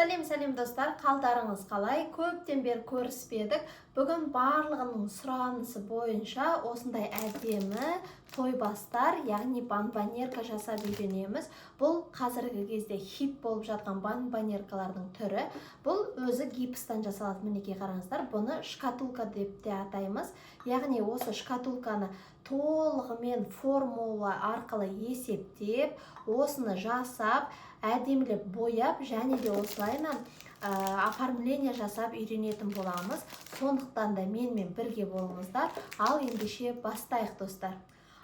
Сәлем, сәлем, достар, қалдарыңыз қалай? Көптен бері көріспедік. Бүгін барлығының сұранысы бойынша осындай әдемі тойбастар, яғни бонбоньерка жасап үйренеміз. Бұл қазіргі кезде хит болып жатқан бонбоньеркалардың түрі. Бұл өзі гипстан жасалады, мінекей қараңыздар. Бұны шкатулка деп те атаймыз. Яғни осы шкатулканы толығымен формула арқылы есептеп, осыны жасап, әдемілеп бояп, және де осылайынан оформление жасап үйренетін боламыз. Сондықтан да менімен бірге болыңыздар. Ал ендеше бастайық, достар.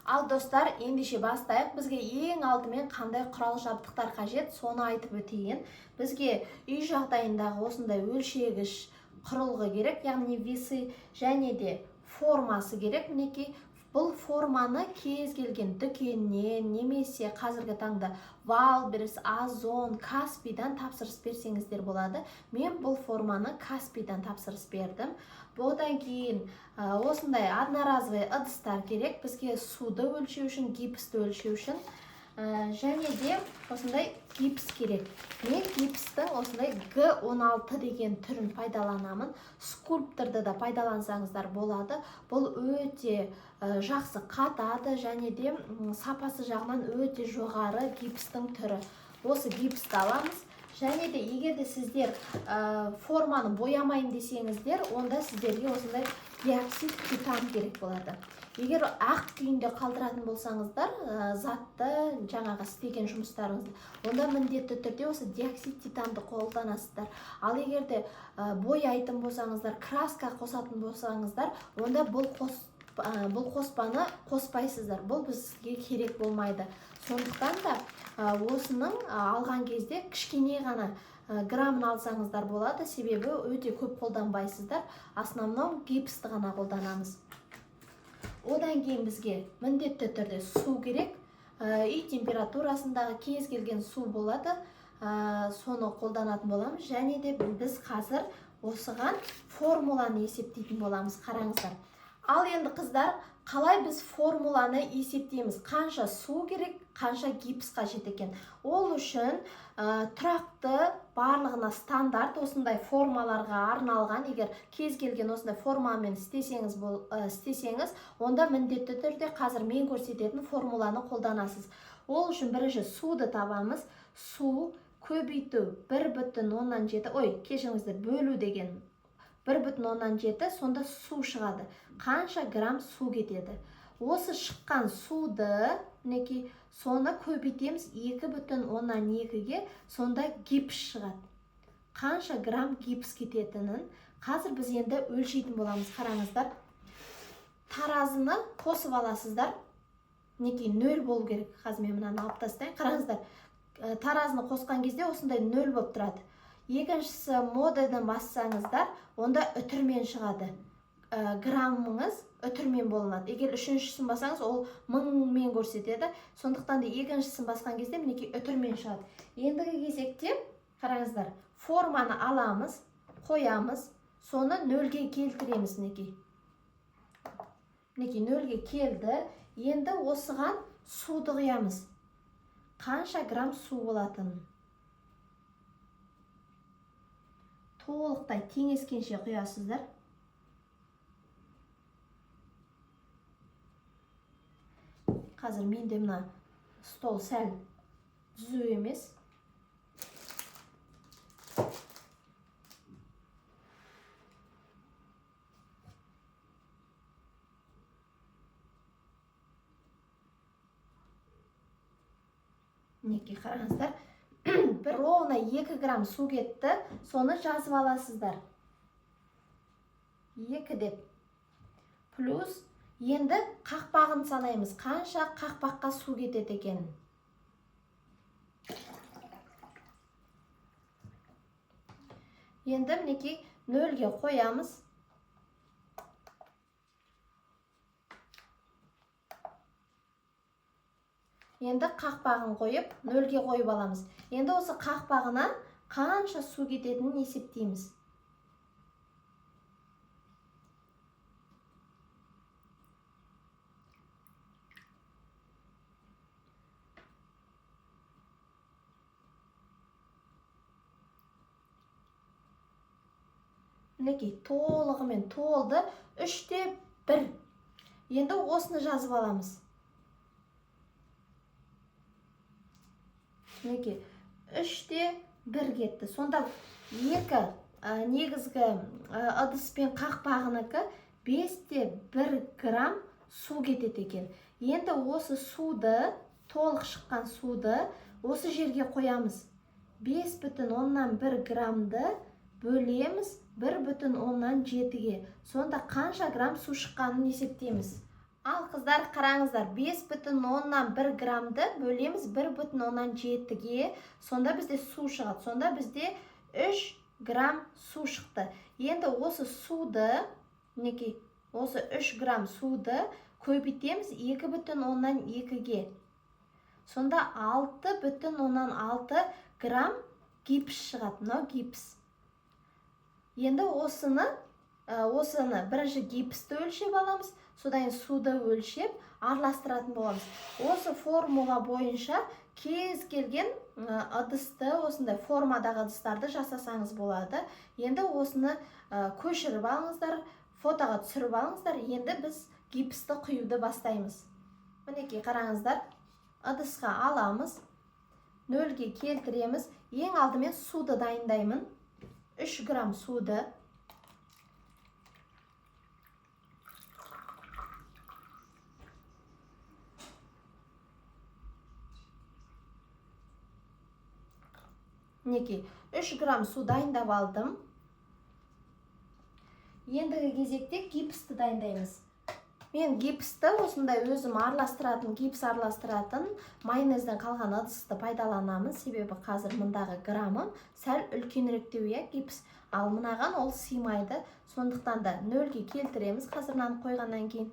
Ал достар, ендеше бастайық. Бізге ең алдымен қандай құрал жабдықтар қажет, соны айтып өтейін. Бізге үй жағдайындағы осындай өлшегіш құрылғы керек, яғни весы, және де формасы керек. Мінекей, бұл форманы кез келген дүкеннен немесе қазіргі таңда Wildberries, Озон, Каспийдан тапсырыс берсеңіздер болады. Мен бұл форманы Каспийдан тапсырыс бердім. Одан кейін осындай одноразовый ыдыстар керек бізге суды өлшеу үшін, гипсті өлшеу үшін. Және де осындай гипс керек. Мен гипстің осындай Г16 деген түрін пайдаланамын. Скульпторды да пайдалансаңыздар болады. Бұл өте жақсы қатады және де сапасы жағынан өте жоғары гипстің түрі. Осы гипсті аламыз. Және де егер де сіздер форманы боямайын десеңіздер, онда сіздерге осындай диоксид титан керек болады. Егер ақ күйінде қалдыратын болсаңыздар, затты, жаңағы істеген жұмыстарыңызды, онда міндетті түрде осы диоксид титанды қолданасыздар. Ал егер де бояйтын болсаңыздар, краска қосатын болсаңыздар, онда бұл қоспаны қоспайсыздар. Бұл бізге керек болмайды. Сондықтан да осының алған кезде кішкене ғана граммын алсаңыздар болады, себебі өте көп қолданбайсыздар. Основном гипсті ғана қолданамыз. Одан кейін бізге міндетті түрде су керек. Үй температурасындағы кез келген су болады. Соны қолданатын боламыз. Және де біз қазір осыған формуланы есептейтін боламыз. Қараңыздар. Ал енді, қыздар, қалай біз формуланы есептейміз? Қанша су керек, қанша гипс қажет екен? Ол үшін тұрақты, барлығына стандарт осындай формаларға арналған, егер кез келген осындай формамен істесеңіз, онда міндетті түрде қазір мен көрсететін формуланы қолданасыз. Ол үшін бірінші суды табамыз. Су көбейту бір бүтін оннан жеті, ой, кешіріңіздер, бөлу деген бір бүтін оннан жеті, сонда су шығады. Қанша грамм су кетеді? Осы шыққан суды, мінекей, соны көбейтеміз екі бүтін оннан екіге, сонда гипс шығады. Қанша грамм гипс кететінін қазір біз енді өлшейтін боламыз. Қараңыздар, таразыны қосып аласыздар. Мінекей, нөл болу керек. Қазір мен мынаны алып тастайын. Қараңыздар, таразыны қосқан кезде осындай нөл болып тұрады. Екіншісі, модадан бассаңыздар, онда үтірмен шығады. Граммыңыз үтірмен болынады. Егер үшіншісін бассаңыз, ол мыңмен көрсетеді. Сондықтан да екіншісін басқан кезде мінекей үтірмен шығады. Ендігі кезекте қараңыздар, форманы аламыз, қоямыз, соны нөлге келтіреміз мінекей. Мінекей нөлге келді. Енді осыған суды құямыз. Қанша грамм су болатынын толықтай теңескенше құясыздар. Қазір менде мына стол сәл түзу емес. Мінекей қараңыздар, бір ровно 2 грамм су кетті, соны жазып аласыздар. 2 деп. Плюс енді қақпағын санаймыз, қанша қақпаққа су кетеді екенін. Енді мінекей нөлге қоямыз. Енді қақпағын қойып, нөлге қойып аламыз. Енді осы қақпағына қанша су кететінін есептейміз. Мінекей, толығымен толды. 3,1. Енді осыны жазып аламыз. Мінекей, 3,1 кетті. Сонда екі негізгі ыдыс пен қақпағынікі 5,1 грамм су кетеді екен. Енді осы суды, толық шыққан суды осы жерге қоямыз. 5,1 граммды бөлеміз 1,7-ге. Сонда қанша грамм су шыққанын есептейміз. Ал қыздар, қараңыздар, 5,1 граммды бөлеміз 1,7-ге. Сонда бізде су шығады. Сонда бізде 3 грамм су шықты. Енді осы суды, мінекей, осы 3 грамм суды көбейтеміз 2,2-ге. Сонда 6,6 грамм гипс шығады. Мынау гипс. Енді осыны бірінші гипсті өлшеп аламыз, содан кейін суды өлшеп араластыратын боламыз. Осы формула бойынша кез келген ыдысты, осындай формадағы ыдыстарды жасасаңыз болады. Енді осыны көшіріп алыңыздар, фотоға түсіріп алыңыздар. Енді біз гипсті құюды бастаймыз. Мінекей, қараңыздар, ыдысқа аламыз, нөлге келтіреміз. Ең алдымен суды дайындаймын. 3 грамм суды. Мінекей, 3 грамм су дайындап алдым. Ендігі кезекте гипсті дайындаймыз. Мен гипсті осындай өзім араластыратын, гипс араластыратын майонезден қалған ыдысты пайдаланамын. Себебі қазір мындағы граммым сәл үлкеніректеу, иә, гипс. Ал мынаған ол сыймайды. Сондықтан да нөлге келтіреміз қазір мынаны қойғаннан кейін.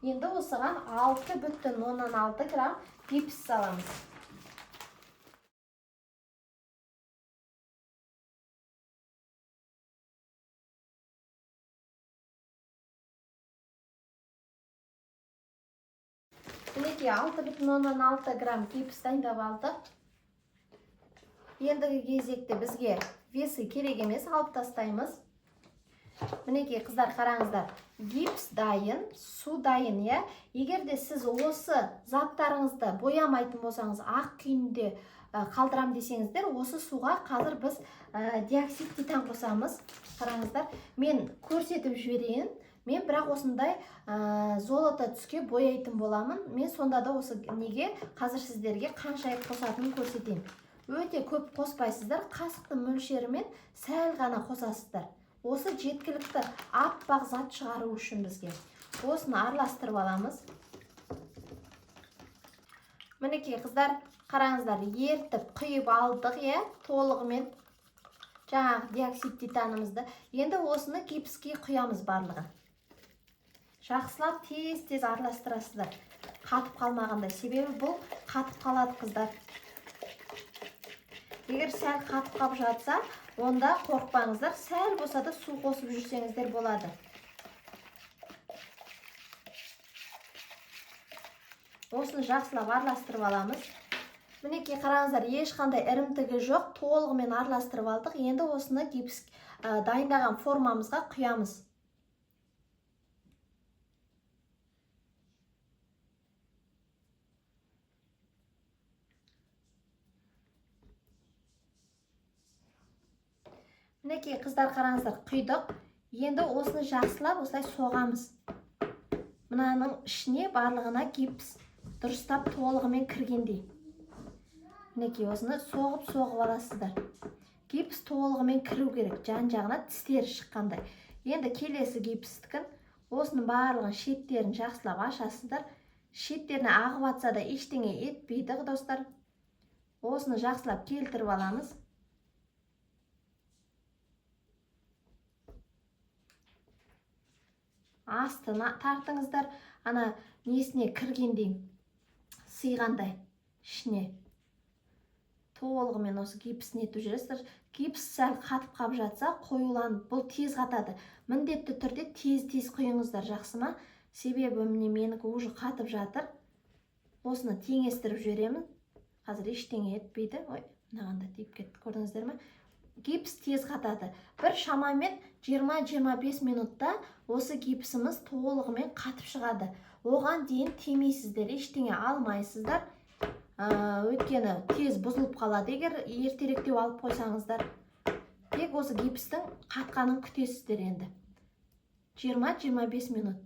Енді осыған 6,6 грамм гипс саламыз. Мінекей, 6,6 грамм гипс дайындап алдық. Ендігі кезекте бізге весы керек емес, алып тастаймыз. Мінекей, қыздар, қараңыздар, гипс дайын, су дайын, иә. Егер де сіз осы заттарыңызды боямайтын болсаңыз, ақ күйінде қалдырам десеңіздер, осы суға қазір біз диоксид титан қосамыз. Қараңыздар, мен көрсетіп жіберейін. Мен бірақ осындай золото түске бояйтын боламын. Мен сонда да осы неге қазір сіздерге қанша қосатынын көрсетейін. Өте көп қоспайсыздар, қасықтың мөлшерімен сәл ғана қосасыздар. Осы жеткілікті аппақ зат шығару үшін бізге. Осыны араластырып аламыз. Мінекей, қыздар, қараңыздар, ертіп құйып алдық, иә, толығымен жаңағы диоксид титанымызды. Енді осыны гипске құямыз барлығын. Жақсылап тез-тез араластырасыздар, қатып қалмағандай. Себебі бұл қатып қалады, қыздар. Егер сәл қатып қалып жатса, онда қорықпаңыздар, сәл болса да су қосып жүрсеңіздер болады. Осыны жақсылап араластырып аламыз. Мінекей, қараңыздар, ешқандай ірімтігі жоқ, толығымен араластырып алдық. Енді осыны гипс дайындаған формамызға құямыз. Мінекей, қыздар, қараңыздар, құйдық. Енді осыны жақсылап осылай соғамыз. Мынаның ішіне барлығына гипс дұрыстап толығымен кіргендей. Мінекей, осыны соғып-соғып аласыздар. Гипс толығымен кіру керек, жан-жағына тістері шыққандай. Енді келесі гипстікін осының барлығын шеттерін жақсылап ашасыздар. Шеттеріне ағып атса да ештеңе етпейді, достар. Осыны жақсылап келтіріп аламыз. Астына тартыңыздар, ана несіне кіргендей, сыйғандай ішіне. Толығымен осы гипсін етіп жүресіздер. Гипс сәл қатып қап жатса, қоюланып, бұл тез қатады. Міндетті түрде тез-тез құйыңыздар, жақсы ма? Себебі міне менікі уже қатып жатыр. Осыны теңестіріп жіберемін. Қазір ештеңе етпейді. Ой, мынаған да тиіп кетті, көрдіңіздер ме? Гипс тез қатады. Бір шамамен 20-25 минутта осы гипсіміз толығымен қатып шығады. Оған дейін тимейсіздер, ештеңе алмайсыздар. Өйткені тез бұзылып қалады, егер ертеректеу алып қойсаңыздар. Тек осы гипстің қатқанын күтесіздер енді. 20-25 минут.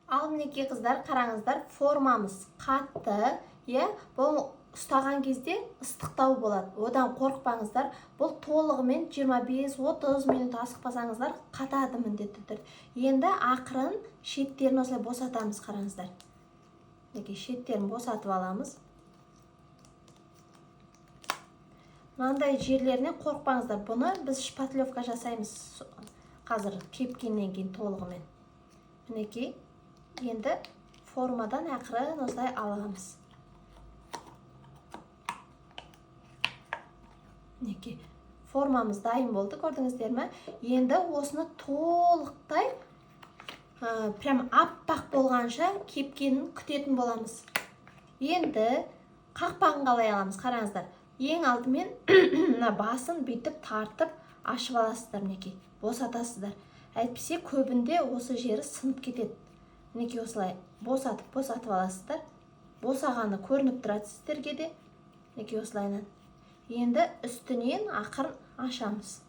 Ал мінекей қыздар, қараңыздар, формамыз қатты, иә, бұл ұстаған кезде ыстықтау болады. Одан қорықпаңыздар. Бұл толығымен 25-30 минут асықпасаңыздар қатады міндетті түрде. Енді ақырын шеттерін осылай босатамыз, қараңыздар. Мінекей шеттерін босатып аламыз. Мынандай жерлерінен қорықпаңыздар. Бұны біз шпатлевка жасаймыз қазір кепкеннен кейін толығымен. Мінекей енді формадан ақырын осылай аламыз. Мінекей формамыз дайын болды, көрдіңіздер ме? Енді осыны толықтай прям аппақ болғанша кепкенін күтетін боламыз. Енді қақпағын қалай аламыз, қараңыздар. Ең алдымен мына басын бүйтіп тартып ашып аласыздар, мінекей босатасыздар. Әйтпесе көбінде осы жері сынып кетеді. Мінекей осылай босатып босатып аласыздар. Босағаны көрініп тұрады сіздерге де. Мінекей осылайынан. Енді үстінен ақырын ашамыз.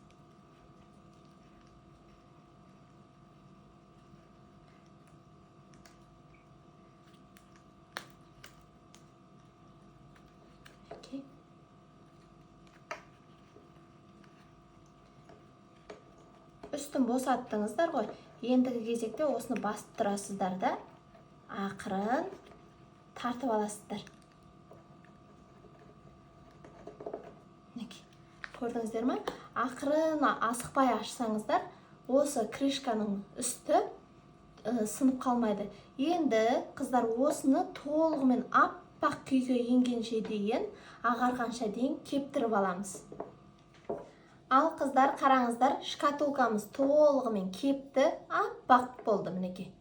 Үстін босаттыңыздар ғой. Ендігі кезекте осыны басып тұрасыздар да ақырын тартып аласыздар. Мінекей, көрдіңіздер ме? Ақырын асықпай ашсаңыздар, осы крышканың үсті сынып қалмайды. Енді қыздар осыны толығымен аппақ күйге енгенше дейін, ағарғанша дейін кептіріп аламыз. Ал қыздар қараңыздар, шкатулкамыз толығымен кепті, аппақ болды мінекей.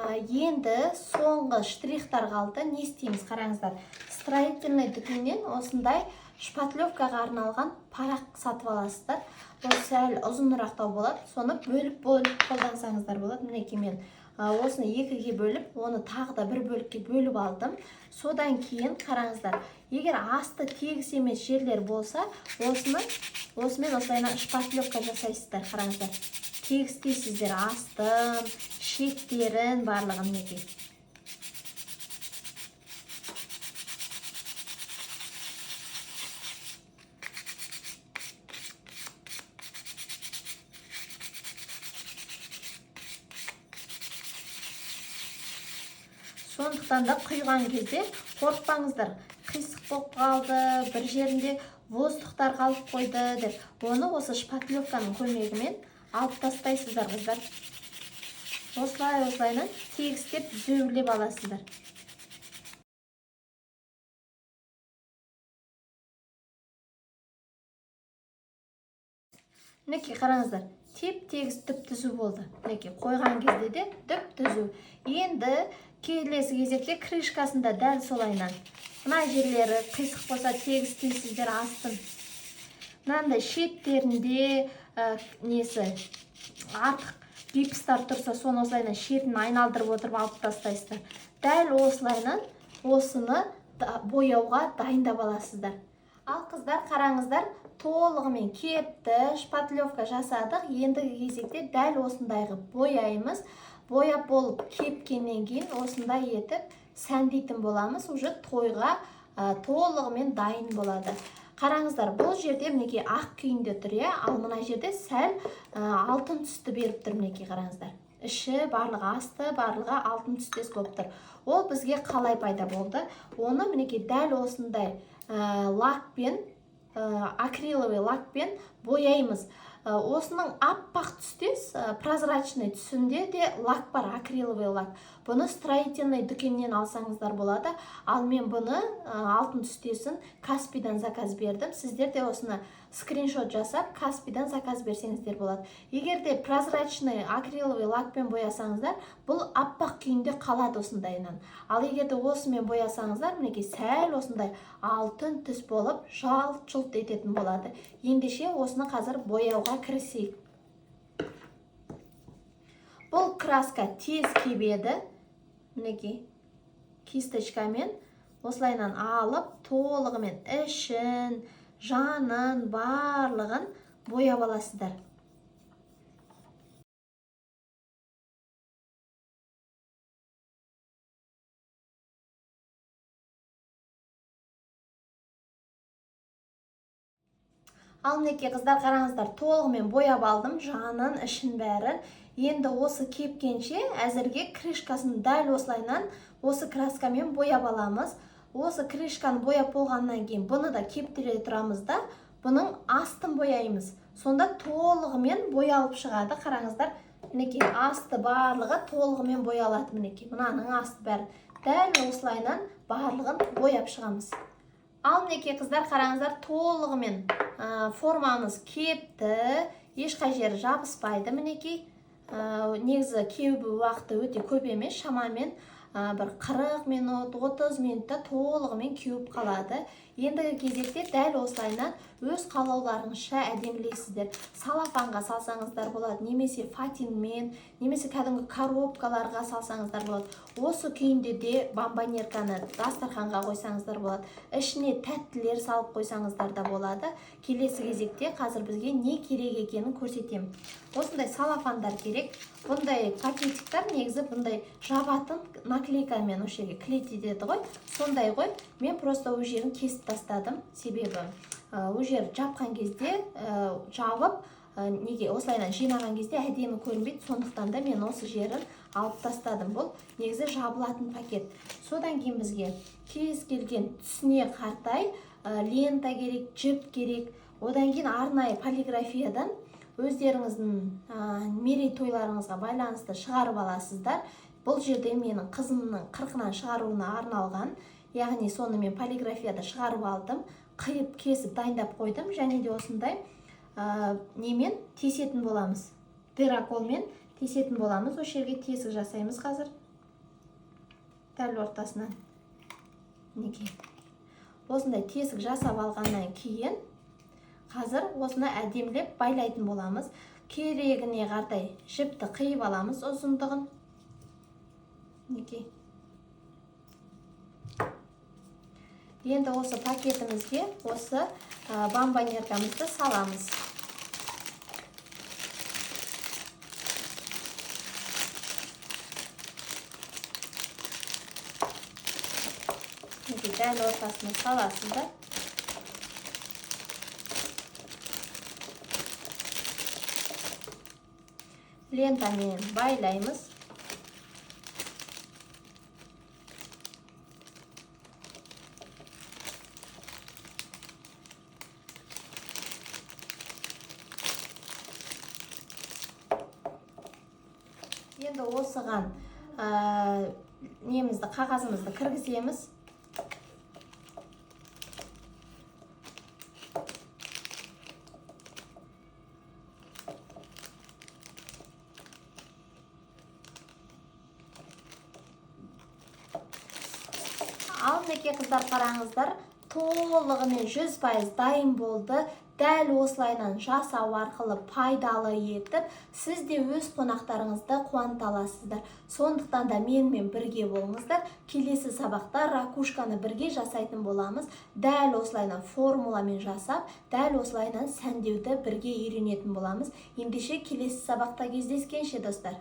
Енді соңғы штрихтар қалды. Не істейміз, қараңыздар. Строительный дүкеннен осындай шпатлевкаға арналған парақ сатып аласыздар. Бұл сәл ұзынырақтау болады. Соны бөліп-бөліп қолдансаңыздар болады. Мінекей мен осыны екіге бөліп, оны тағы да бір бөлікке бөліп алдым. Содан кейін қараңыздар, егер асты тегіс емес жерлер болса, осымен осылайынан шпатлевка жасайсыздар, қараңыздар. Тегістейсіздер астын, шеттерін, барлығын мінекей. Сондықтан да құйған кезде қорықпаңыздар, қисық болып қалды, бір жерінде воздухтар қалып қойды деп. Оны осы шпатлевканың көмегімен алып тастайсыздар қыздар. Осылай осылайынан тегістеп түзеулеп аласыздар. Мінекей қараңыздар, теп-тегіс түп-түзу болды. Мінекей қойған кезде де түп-түзу. Енді келесі кезекте крышкасында дәл солайынан. Мына жерлері қисық болса тегістейсіздер астын. Мынандай шеттерінде несі артық гипстар тұрса, соны осылайынан шетін айналдырып отырып алып тастайсыздар. Дәл осылайынан осыны бояуға дайындап аласыздар. Ал қыздар қараңыздар, толығымен кепті, шпатлевка жасадық. Ендігі кезекте дәл осындай қылып бояймыз. Бояп болып кепкеннен кейін осындай етіп сәндейтін боламыз. Уже тойға толығымен дайын болады. Қараңыздар, бұл жерде мінекей ақ күйінде тұр, иә? Ал мына жерде сәл алтын түсті беріп тұр, мінекей қараңыздар. Іші, барлығы асты, барлығы алтын түстес болып тұр. Ол бізге қалай пайда болды? Оны мінекей дәл осындай лакпен, акриловый лакпен бояймыз. Осының аппақ түстес, прозрачный түсінде де лак бар, акриловый лак. Бұны строительный дүкеннен алсаңыздар болады. Ал мен бұны алтын түстесін Каспидан заказ бердім. Сіздер де осыны скриншот жасап Каспидан заказ берсеңіздер болады. Егер де прозрачный акриловый лакпен боясаңыздар, бұл аппақ күйінде қалады осындайынан. Ал егер де осымен боясаңыздар, мінекей сәл осындай алтын түс болып жалт-жұлт ететін болады. Ендеше осыны қазір бояуға кірісейік. Бұл краска тез кебеді. Мінекей кисточкамен осылайынан алып, толығымен ішін, жанын, барлығын бояп аласыздар. Ал мінекей қыздар, қараңыздар, толығымен бояп алдым, жанын, ішін бәрін. Енді осы кепкенше әзірге крышкасын дәл осылайынан осы краскамен бояп аламыз. Осы крышканы бояп болғаннан кейін бұны да кептіре тұрамыз да, бұның астын бояймыз. Сонда толығымен боялып шығады. Қараңыздар, мінекей асты барлығы толығымен боялады. Мінекей мынаның асты бәрін дәл осылайынан барлығын бояп шығамыз. Ал мінекей қыздар, қараңыздар, толығымен формамыз кепті, ешқай жері жабыспайды. Мінекей негізі кебу уақыты өте көп емес, шамамен бір 40 минут, 30 минутта толығымен кеуіп қалады. Ендігі кезекте дәл осылайынан өз қалауларыңызша әдемілейсіздер. Салафанға салсаңыздар болады, немесе фатинмен, немесе кәдімгі коробкаларға салсаңыздар болады. Осы күйінде де бомбонерканы дастарханға қойсаңыздар болады. Ішіне тәттілер салып қойсаңыздар да болады. Келесі кезекте қазір бізге не керек екенін көрсетемін. Осындай салафандар керек. Бұндай пакетиктер негізі бұндай жабатын наклейкамен осы жерге клеить етеді ғой. Сондай ғой. Мен просто ол жерін кесіп тастадым. Себебі ол жер жапқан кезде, жабып, неге осылайынан жинаған кезде әдемі көрінбейді. Сондықтан да мен осы жерін алып тастадым. Бұл негізі жабылатын пакет. Содан кейін бізге кез келген түсіне қартай лента керек, жіп керек. Одан кейін арнайы полиграфиядан өздеріңіздің мерейтойларыңызға байланысты шығарып аласыздар. Бұл жерде менің қызымның 40-ынан шығаруына арналған, яғни соны мен полиграфияда шығарып алдым, қиып кесіп дайындап қойдым. Және де осындай немен тесетін боламыз, дыроколмен тесетін боламыз. Осы жерге тесік жасаймыз қазір, дәл ортасынан. Мінекей осындай тесік жасап алғаннан кейін қазір осыны әдемілеп байлайтын боламыз. Керегіне қарай жіпті қиып аламыз ұзындығын. Мінекей. Енді осы пакетімізге осы бомбонеркамызды саламыз. Мінекей, дәл ортасына саласыздар. Лентамен байлаймыз. Енді осыған немізді, қағазымызды кіргіземіз. Ал мінекей қыздар, қараңыздар, толығымен 100% дайын болды. Дәл осылайынан жасау арқылы пайдалы етіп, сіз де өз қонақтарыңызды қуанта аласыздар. Сондықтан да менімен бірге болыңыздар. Келесі сабақта ракушканы бірге жасайтын боламыз. Дәл осылайынан формуламен жасап, дәл осылайынан сәндеуді бірге үйренетін боламыз. Ендеше келесі сабақта кездескенше, достар.